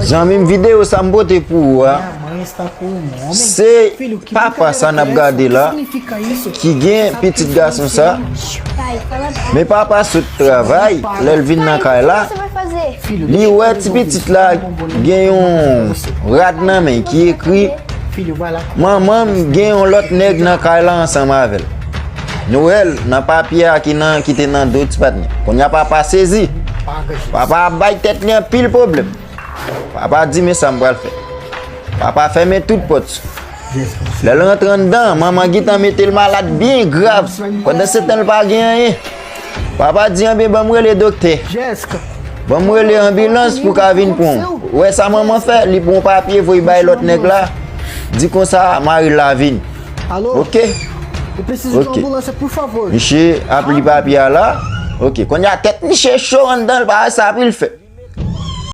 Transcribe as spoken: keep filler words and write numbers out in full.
Zanmi m, videyo sa m pote pou ou a, se papa sa n ap gade la, ki gen pitit gason sa, men papa sot travay, lè l vin nan kay la, li wè ti pitit la gen yon rad nan men ki ekri, "Manman m gen yon lòt nèg nan kay la ansanm avè l." Nou wè l nan papye a ki nan, ki te nan do ti patnè. Kounye a papa sezi. Papa ap bay tèt li anpil pwoblèm. Papa di, "Men sa m pral fè." Papa fèmen tout pòt. Lè l rantre anndan, manman gentan mete l malad byen grav. Pandansetan, l pa gen anyen. Papa di, "Anben, ban m rele doktè. Ban m rele anbilans pou ka vin pran w." Ou wè sa manman fè? Li pran papye, voye bay lòt nèg la. Di konsa, mari l la vin. Oke? Oke. Misye ap li papye a la. Oke. Kounye a tèt misye cho anndan, l pa wè sa pou l fè.